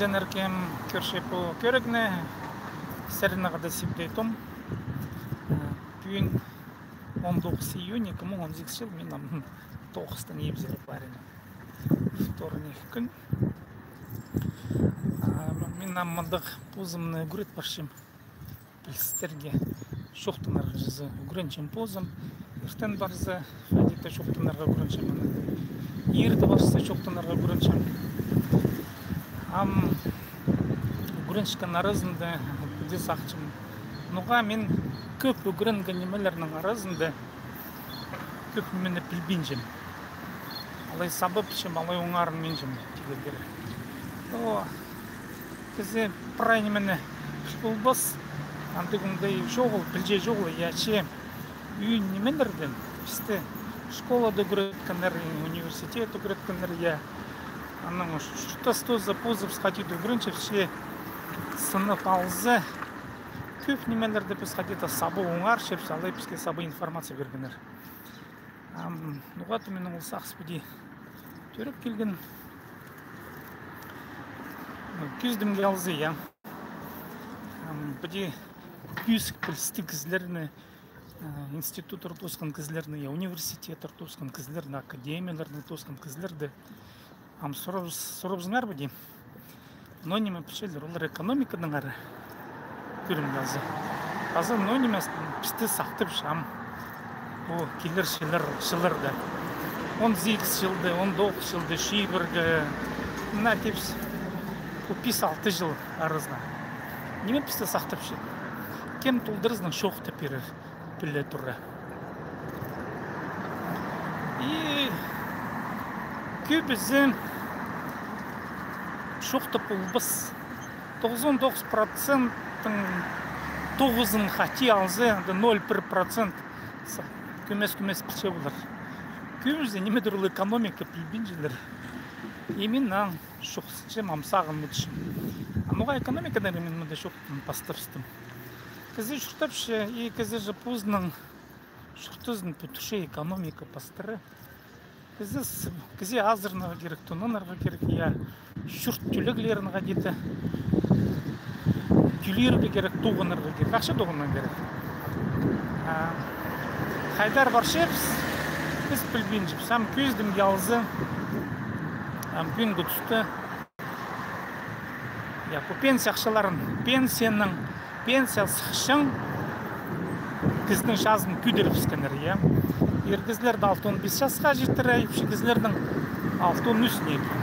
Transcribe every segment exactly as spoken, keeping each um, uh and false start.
Пілзеңер, кем кӧрче пу кӧрігні, сірернең хада Сибдей Том. Э, пӱӱн он тоғыс июнь, ікі муң он сигізінҷі чыл, мин ам тоғыстаң ибзер парим. Вторник кӱн. А, мин ам мындағ позымны ӱгрет парчам. Пілістерге чоохтанарға чізе ӱгренчем позым. Иртен парза, хайди-да чоохтанарға ӱгренчем. Ирте парза, чоохтанарға ӱгренчем. Ам ӱгренчеткен аразында піди сағынчам. Ноға мин кӧп ӱгренген нимелернің аразында кӧп нимені пілбинчем. Алай саба пілчем, алай оңарынминчем, тирге кирек. О, кізі прай нимені піл полбас, андағ оңдай чоғыл, пілче чоғыл, я, че ӧӧн нимелердең, пісті школада ӱгреткеннер, университет ӱгреткеннер, я. Анаң чуртаста позыбыс хайди-да ӱгренчебіс, че сынап алза, кӧп нимелерді піс хайди-да саба оңарчабыс, алай піске саба информация пиргеннер. Ам, ноға-да минің ол сағыс піди тӧреп килген. Кӧзідімге алза, я. Ам, піди кӧзік пілістіг кізілерні, а, институттар тоосхан кізілерні, я, университеттер тоосхан кізілерні, академияларны тоосхан кізілерді. Ам сураб-, сурабызыңар ба, дим? Ноо ниме пілчелер олар экономиканаңар, кӧрімге алза. Паза ноо ниме пісті сахтапча ам пу килер чыллар-, чылларда. Он сигіс чылда, он тоғыс чылда, чибіргі, мына тіпчебіс, пу пис-алты чыл аразына. Ниме пісті сахтапча? Кем толдыразынаң чоохтап пирер? Піле тура. И кӧбізі чоохтап полбас. Тоғызон тоғыс проценттің тоғызын хати алза, анда ноль пір процент са-, кӧмес-кӧмес пілче полар. Кӧбізі нимедір ол экономика пілбинчелер. И мин анаң чоохтанчам, ам сағынминчам. А ноға экономикадаң мин мында чоохтан пастабыстым? Кізі чуртапча, и кізі же позының чуртазын пӱдірче экономика пастыра. Кізі с-, кізее азыранарға кирек, тонанарға кирек, я, чурт тӧлеглерін хайди-да тӧлирге кирек, тоғынарға кирек, ахча тоғынарға кирек. А хайдар парчабыс, піс пілбинчебіс. Ам кӧзідімге алза, ам пӱӱнгі туста, я, пу пенсия ахчаларын, пенсияның, пенсия сыхчаң кізінің чазын кӧдірібіскеннер, я. Ир кізілерді алтон пис часха читіре, ипчі кізілернің алтон ӱс неке.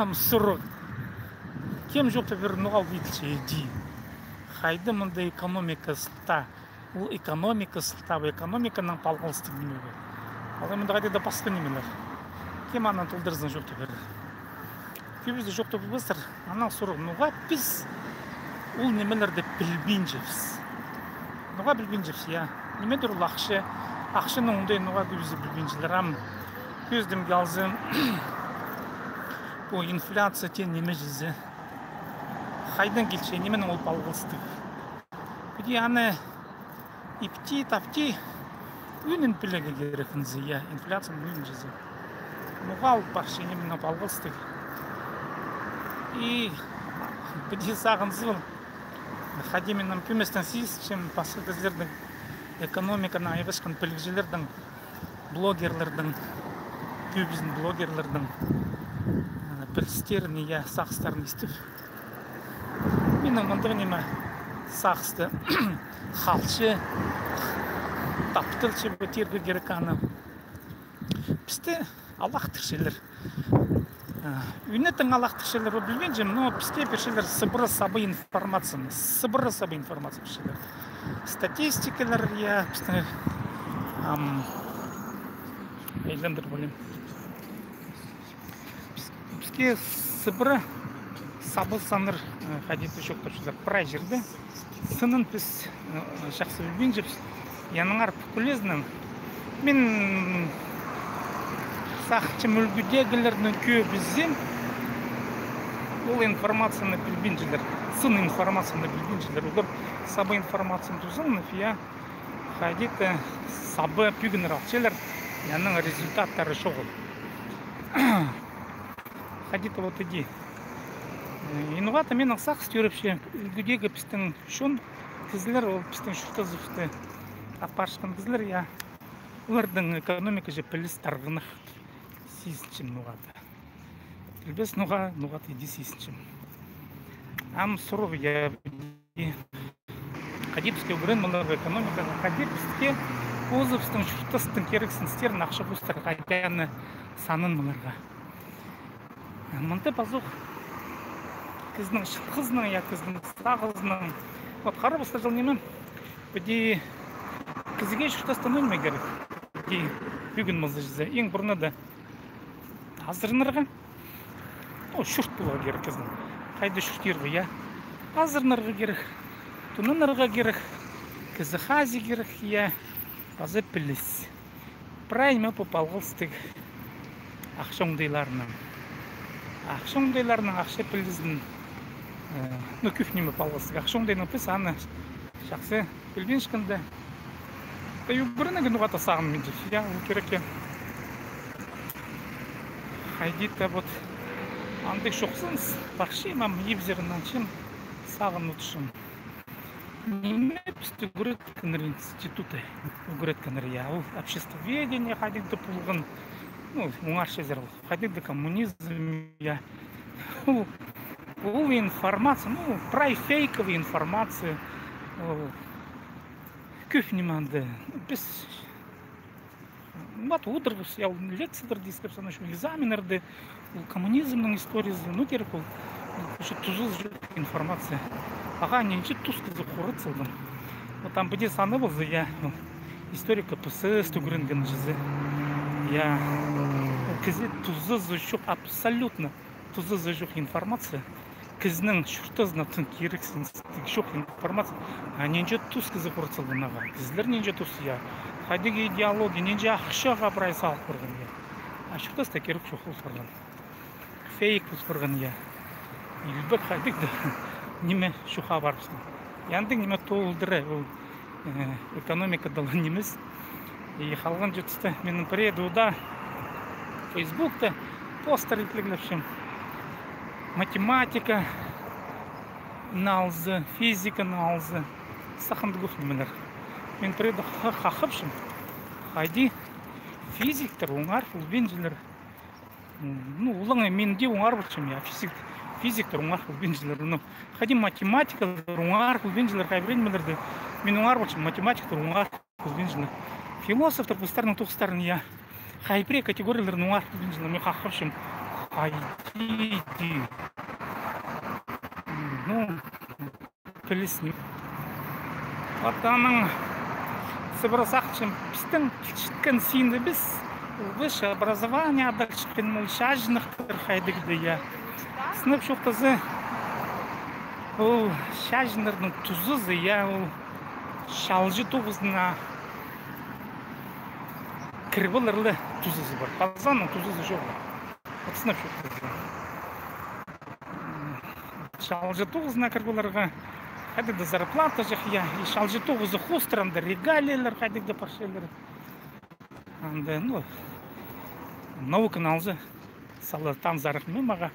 Ам сурығ. Кем чоохтап пирер, ноға ол иділче, иди? Хайди мында экономика сылтаа? Ол экономика сылтаа ба, экономиканаң палғалыстығ ниме бе? Алай мында хайди-да пасха нимелер. Кем анаң толдыразынаң чоохтап пирер? Кӧбізі чоохтап полбастар, анаң сурығ, ноға піс ол нимелерді пілбинчебіс? Ноға пілбинчебіс, я? Нимедір ол ахча, ахчаның оңдайын ноға кӧбізі пілбинчелер? Ам кӧзідімге алза, пу инфляция теен ниме чізе? Хайдаң килче, нименең ол палғалыстығ? Піди аны ипти-тапти ӧӧнін пілерге кирек ынзы, я, инфляцияның ӧӧнін чізе. Ноға ол парча, нименең палғалыстығ. И піди сағынза, хайди мин ам кӧместең сизінчем, пасха кізілернің, экономиканаң айғасчатхан пілігҷілернің, блогерлернің, кӧбізін блогерлернің, э, пілістерін, я, сағыстарын истіп, минің мындағ ниме сағысты халча, тапталча ба тирге кирек аны. Пісті алахтырчалар. Э, ӱнетін алахтырчалар ба, пілбинчем, но піске пирчелер сыбыра-саба информацияны, сыбыра-саба информация пирчелер. Статистикалар, я, пістің, ам, айландырып алим. Піс-, піске сыбыра-саба саннар, э, хайди-да чоохтапчалар. Прай чирде сынын піс, э, чахсы пілбинчебіс. Аннаңар пу кӱлезінең мин сағынчам, ӱлгӱдегілернің кӧбізі ол информацияны пілбинчелер, сын информацияны пілбинчелер. Олар саба информацияны тузаланып, я, хайди-да саба пӱгіннер алчалар, аның результаттары чоғыл. Хайди-да вот иди. И ноға-да минің сағыс тӧріпче, ӱлгӱдегі пістің чон, кізілер, ол пістің чуртазыбысты апарчатхан кізілер, я, оларның экономикаҷа піліс тарғынах сизінчем ноға-да. Пілбес ноға, ноға-да иди сизінчем. Ам сурығ, я, и хайди піске ӱгреніп аларға экономикаға, хайди піске позыбыстың чуртастың кирексіністерін, ахча хоостар, хайди аны санап аларға. Мында пазох кізінің чылғызының, я, кізінің сағызының. Вот, харабыста чыл ниме. Піди кізіге чуртастаң ниме кирек? Піди пӱӱн мызыҷызы. Иң пурнада азыранарға. О, чурт поларға кирек кізінің. Хайда чуртирға, я. Азыранарға кирек. Тунанарға кирек. Кізі хазии кирек, я. Паза піліс. Прай ниме пу палғалыстығ ахча оңдайларынаң. Ахча оңдайларынаң, ахча пілізінең. Э, ну, кӧп ниме палғалыстығ. Ахча оңдайнаң піс аны чахсы пілбинчеткенде. Та ӱгренерге ноға-да сағынминча. Я, ол кирек, я. Хайди-да вот андағ чохсыныс парча, мам, ибзерінең чім сағын утчам. Ниме пісті ӱгреткеннер институтта, ӱгреткеннер, я, ол обществоведение хайдағ-да полған, ну, оңарчазар ол, хайдағ-да коммунизм, я. Ол, ол информация, ну, прай фейковая информация, ол, кӧп ниме анда, піс Вот, одырғыс, я, ол лекцияларда искеп салған, ещё экзаменнерде, ол коммунизмнің историязы, ну, кирек ол, ол, короче, тузазы чох информация. Ағаа нинҷе тус кізі хорат салған. Вот там піди саны полза, я, ол историк К П С С ӱгренген чізе. Я, ол кізі тузазы чох, абсолютно тузазы чох информация. Кізінің чуртазына тың кирексіністіг чох информация. А нинҷе тус кізі хорат салған ағаа. Кізілер нинҷе тус, я. Хайдағ идеология, нинҷе ахчаға прай салып парған, я. А чуртаста кирек чох пол парған. Фейк пол парған, я. Илбек хайдағ-да ниме чохха парыбысхан. Андағ ниме толдыра, ол э, экономикада ла нимес. И халған чуртаста минің пірее даа Фейсбукта постар итклеглепчем. Математика налзы, физика налзы, сах андағ нимелер. Мин пірее даа ха-, хахапчам. Хайди физиктер оңар полбинчалар. Ну, олаңай мин дее оңар полчам, я, физик, физиктер оңар полбинчалар, ну, хайди математикалар оңар полбинчалар, хай пірее нимелерде. Мин оңар полчам, математиктер оңар полбинчалар. Философтар постарының тоғыстарын, я, хай пірее категорияларын оңар полбинчалар, мин хахапчам. Хайди. Ну, піліс ниме. Вот анаң сыбыра сағынчам, пістің пілчеткен синібіс, высшее образование адалчатхан ол чачыннар хайдағ-да, я. Сынап чоохтаза, ол чачыннарның тузазы, я, ол чалҷы тоғызына кіріп аларлығ тузазы пар. Паза аның тузазы чоғыл. Вот сынап чоохтаза. Чалҷы тоғызына кіріп аларға, хайдағ-да зарплата чох, я, и чалҷы тоғызы хоостыра анда регалиялар хайдағ-да парчалар. Анда, ну, науканы алза, сала танзарах ниме мағаа.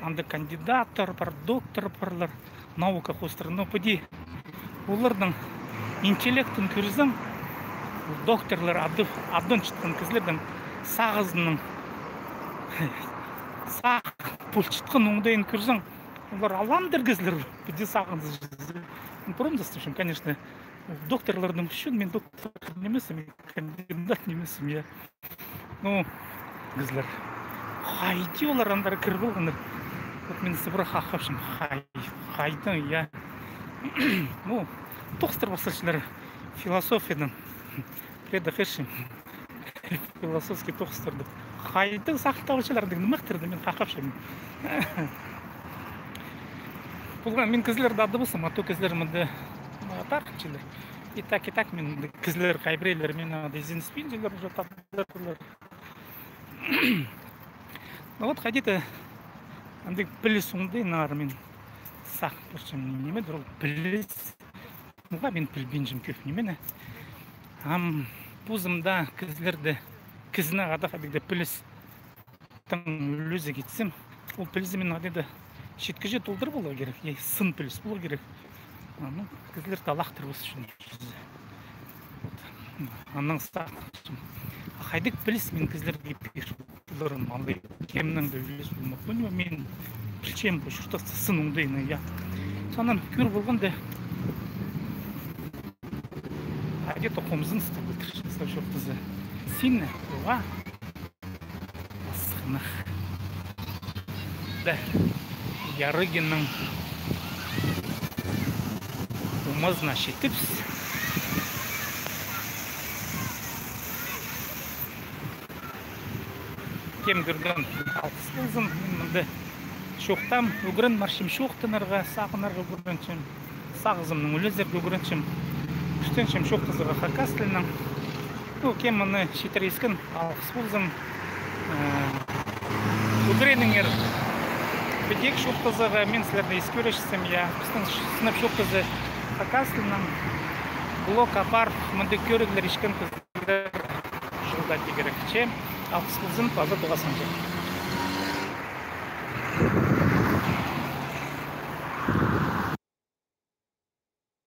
Анда кандидаттар пар, доктор парлар, наука хоостыра. Ну, піди оларның интеллектін кӧрзең, докторлар адап, адапчатхан кізілернің сағызының, сағ полчатхан оңдайын кӧрзең, олар аландыр кізілер, піди сағынза. Пурун даа істепчем, конечно, докторларның ӱчӱн, мин доктор нимеспін, кандидат нимеспін, я. Ну, кізілер. Хайди олар андар кіріп алғаннар. Вот мин сыбыра хахапчам, хай-, хайдаң, я. Ну, тоғыстар пасчалар философиядаң. Пірее дее хығырчам. Философский тоғыстарны. Хайдаң сағын табылчалар, андағ нымахтарны, мин хахапчам. Полған, мин кізілерні адабаспын, а то кізілер мында, а, тархапчалар. И так, и так, мин кізілер, хай піреелер мин анда изенібіспинчелер, уже тадарлар. Ну вот, хайди-да, андағ піліс оңдайынаңар мин сағын парчам, нимедір ол піліс. Ноға мин пілбинчем кӧп нимені. Ам позымда кізілерді, кізіні ада хайдағ-да піліс тың ӱлезіг итсем, ол пілізі мин хайдағ-да читкіҷе толдыр поларға кирек, я, сын піліс поларға кирек. А, ну, кізілерні алахтырбас ӱчӱн. Вот. Анаң сағынчам. А хайдағ піліс мин кізілерге пиріп поларым, алай кемнең дее піліс полмаҷаң. Мин пілчем, пу чуртаста сын оңдайны, я. Соонаң кӧр полғанда, хайди тоғынзын істеп отыр, сынап чоохтаза. Син, уа, Асхынах. Да. Ярыгинның омазына читіпс. Кем кӧрген, алғыс ползын. Мин мында чоохтаам, ӱгрен парчам чоохтанарға, сағынарға ӱгренчем. Сағызымнаң ӱлезерге ӱгренчем. Кӱстенчем чоохтазарға хакас тілінең. Ну, кем мыны читіре искен, алғыс ползын. Э, ӱгреніңер підек чоохтазарға, мин сірерні искӧрчем, я. Пістің сынап чоохтаза хакас тілінең блог апар, мындағ кӧріглер, исчеткеннер, чолда тигірек че. Алғыс ползын, паза тоғасханҷа.